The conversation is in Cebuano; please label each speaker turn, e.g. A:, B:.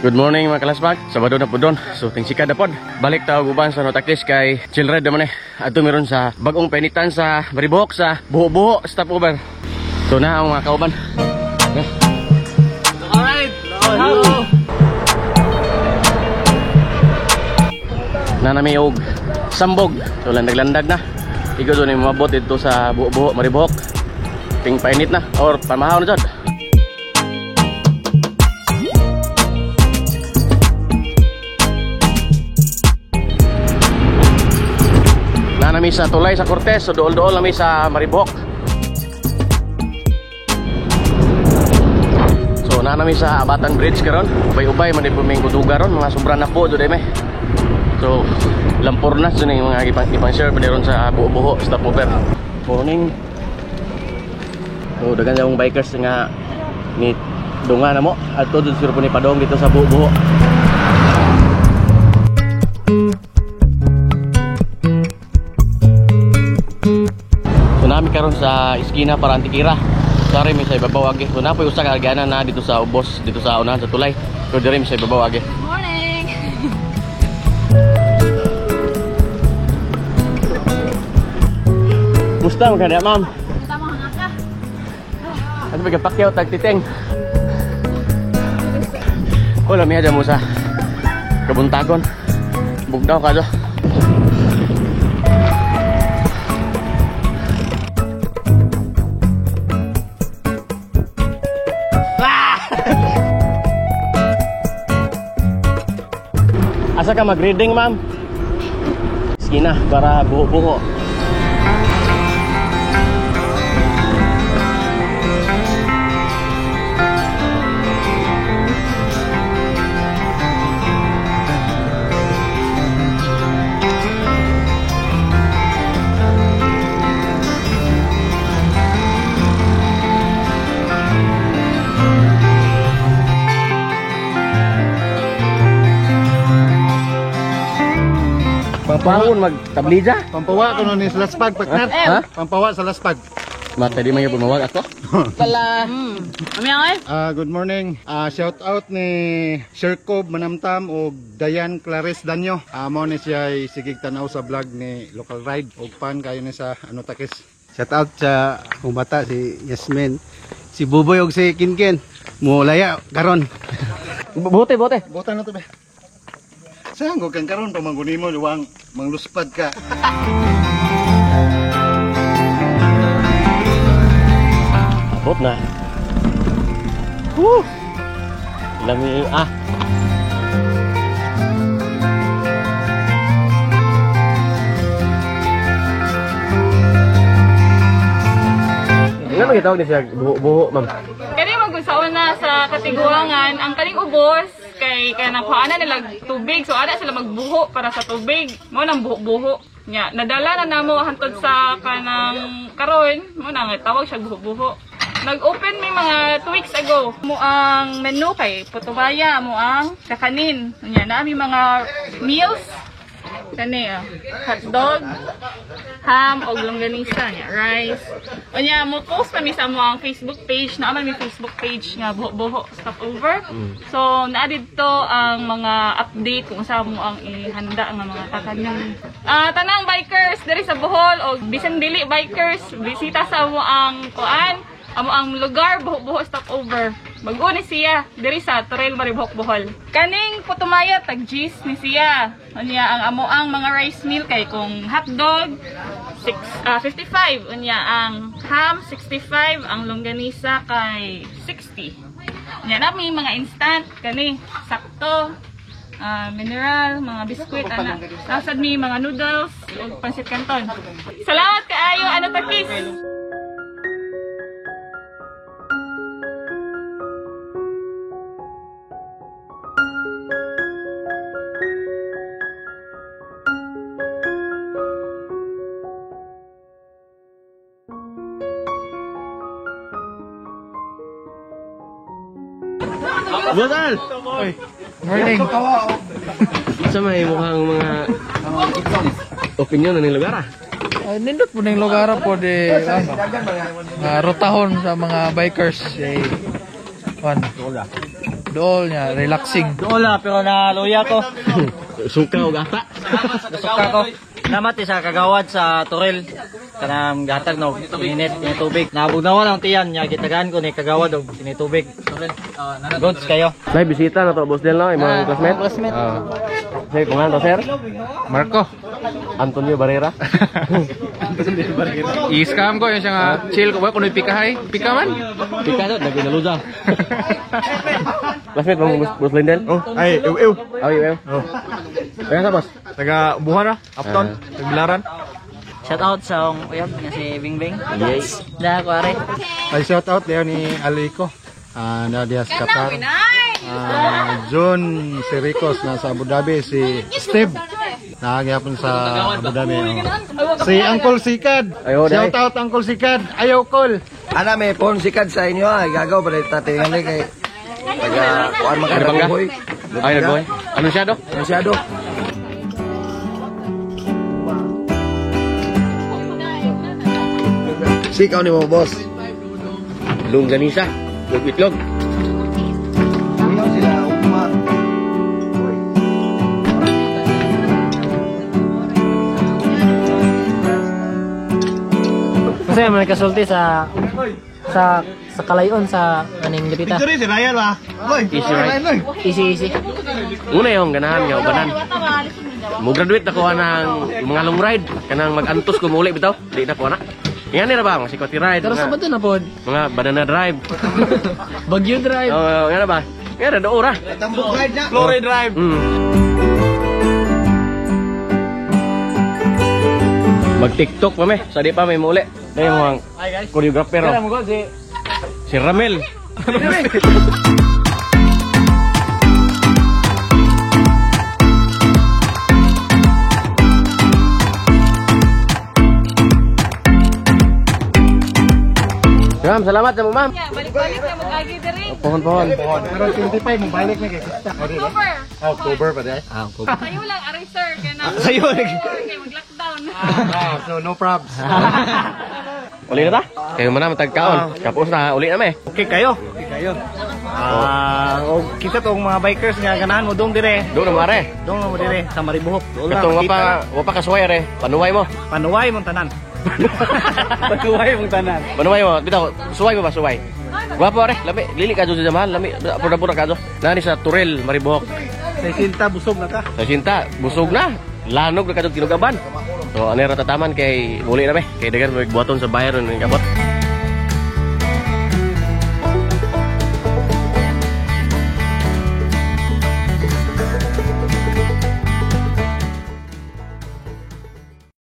A: Good morning, mga kalasbag. Sabado na po doon. So tingsikad na pod. Balik ta og uban sa Notakis kay Childred naman eh. Adto meron sa bagong painitan sa Maribojoc sa Buho-Buho stopover. So na ang mga kauban. Okay. Alright. Hello. Na nami og sambog. So landag-landag na. Igo doon yung mabot dito sa Buho-Buho Maribojoc. Ting painit na or pamahaw na jud. Nami sa tulay sa Cortes, so dool-dool nami sa Maribojoc. So na nami sa Abatan Bridge karon. Ubay-ubay man di po duga ron, mga sobra na po do may. So lampor na so ning mga ipang share pa ron sa Buho-Buho stopover. Morning. So daghan yung bikers nga ni dunga na mo adto dud sir po ni padong dito sa Buho-Buho. Nami karon sa iskina para Antikira. Sorry mi sa ibabaw agi. So napoy usa ka agyana na dito sa ubos, dito sa unahan sa tulay. So diri mi sa ibabaw agi.
B: Morning.
A: Musta man kada, ma'am?
B: Musta mo hangaka?
A: Ano ba kapakyaw tagtiting? Wala mi mo sa kabuntagon. Bugnaw ka do. Asa ka mag-reading, ma'am? Sige na, para buho-buho. Pampawon magtablija.
C: Pampawa kuno ni sa laspag, partner.
A: Ha?
C: Pampawa sa laspag.
A: Mata di man yung bumawag ako. Pala.
B: Ami ay.
C: Good morning. Shout out ni Sherkob Manamtam og Dayan Clarice Danyo. Mao ni siya ay sigig tan-aw sa vlog ni Local Ride og pan kayo ni sa ano takis.
D: Shout out sa akong bata si Yasmin, si Buboy og si Kinkin. Mulaya karon.
A: Bote, bote.
C: Botan na to be. Saan ko kang karon pamanguni mo luwang mangluspad ka.
A: Abot na. Woo! Lami ah. Ano gitawag ni siya buho-buho, ma'am?
E: Kani magunsaon na sa katiguangan ang kaning ubos kay kanang kuana nila tubig, so ana sila magbuho para sa tubig. Mao nang buho-buho nya nadala na namo hantod sa kanang karon, mao nang tawag siya buho-buho. Nag-open may mga 2 weeks ago. Mo ang menu kay putumaya, mo ang kakanin. Nya na mi mga meals kani hotdog, ham og longganisa nya, rice. Unya mo post pa mi sa mo ang Facebook page, naa man mi Facebook page nga Buho-Buho Stopover. So naa didto ang mga update kung unsa mo ang ihanda nga mga kakanin. Tanang bikers diri sa Bohol og bisan dili bikers, bisita sa mo ang kuan, amo ang lugar Buho-Buho Stopover. Bag-o ni siya diri sa Toril Maribojoc Bohol. Kaning putumaya tag G's ni siya. Unya ang amo ang mga rice meal kay kung hotdog 55, unya ang ham 65, ang longganisa kay 60. Unya na may mga instant kani sakto, mineral, mga biskwit ana. Nasad mi mga noodles ug pansit canton. Salamat kaayo ano takis.
A: Bosal!
C: Morning.
A: Sa may mukhang mga opinion na lugar ah.
F: Nindot po ning lugar po di ano, rutahon sa mga bikers eh kuan. Dool niya, relaxing.
G: Dool na, pero naluya ko.
A: Suka o gata.
G: Nasuka ko. Namati sa kagawad sa Toril. Kanang gatag no, init, ini tubig. Nabugnawan ang tiyan niya, gitagaan ko ni kagawad og ini tubig. Goods kayo.
A: Nay bisita na to Boss Del no, imong classmate.
G: Classmate.
A: Sir, kung ano sir?
F: Marco,
A: Antonio Barrera.
F: i-scam ko yung siya nga chill ko ba kuno pikahay? Pika man.
A: Pika to, naginaluza. Classmate mong Boss Lindel?
H: Oh, ay, ew, ew.
A: Ay, ew.
H: Oh.
A: Kaya sa boss?
H: Taga Buhara, Upton, Tagbilaran.
G: Shout out sa akong uyab nga si Bingbing.
A: Yes.
G: Da ko are.
C: Ay shout out dayon ni Alico. Na diha sa Qatar. John Siricos nasa Abu Dhabi, si Steve nagyapon sa Abu Dhabi. Oh. Si Uncle Sikad.
A: Ayo, day.
C: Shout out Uncle Sikad. Ayaw call.
I: Ana may phone sikad sa inyo ah. Gagaw pa rin tatingan kay taga kuan man
A: Ano bangga?
I: ka
A: Ay, nagboy. Ano siya do?
I: Masyado. Sikaw ni mo boss.
A: Longganisa. Ug itlog.
I: Ikaw sila ugma.
G: Kasi may kasulti sa sa sa kalayon sa aning lipita.
A: Easy ride.
G: Easy easy.
A: Una yung ganahan nga ubanan. Mo graduate ako anang mga long ride kanang mag-antos ko muli bitaw. Di na ko ana. Nga ni ra ba mga Sikoti ride,
G: Pero sa
A: mga,
G: bato na pod.
A: mga banana drive.
G: Bagyo drive.
A: Oh, nga na ba? Nga ra do ra.
H: Glory Drive.
A: Mag TikTok pa me, sa di pa may muli. Dahil mga choreographer. oh. Si Ramel. Ma'am, salamat sa mo, ma'am.
E: Yeah, balik-balik na mag-agi diri.
A: Pohon, pohon.
C: Pero 25 mo balik na kay Krista.
E: October.
C: October pa day.
E: Sayo lang aray sir kay na. Sayo kay mag-lockdown.
C: So no probs.
A: Uli na ta? Kayo man na matagkaon. Kapos na, uli na me.
G: Okay kayo. Okay kayo. Og kita tong mga bikers nga ganahan mo dong dire.
A: Doon na mare.
G: Dong mo dire sa Maribuhok. Doon lang,
A: Katong
G: makita
A: wa pa kasuway re. Panuway mo.
G: Panuway mong tanan. Panuway mong tanan.
A: Panuway mo. Bitaw, suway mo ba suway? Gwapo re, lami lili ka sa mahal, lami pura-pura ka Nani sa Turel, Maribohok.
D: Sa sinta busog na ka.
A: Sa Sinta, busog na. Lanog na kadtong tinugaban. So ano ra tataman kay muli na me. Kay dagan mo buhaton sa bayan ning abot.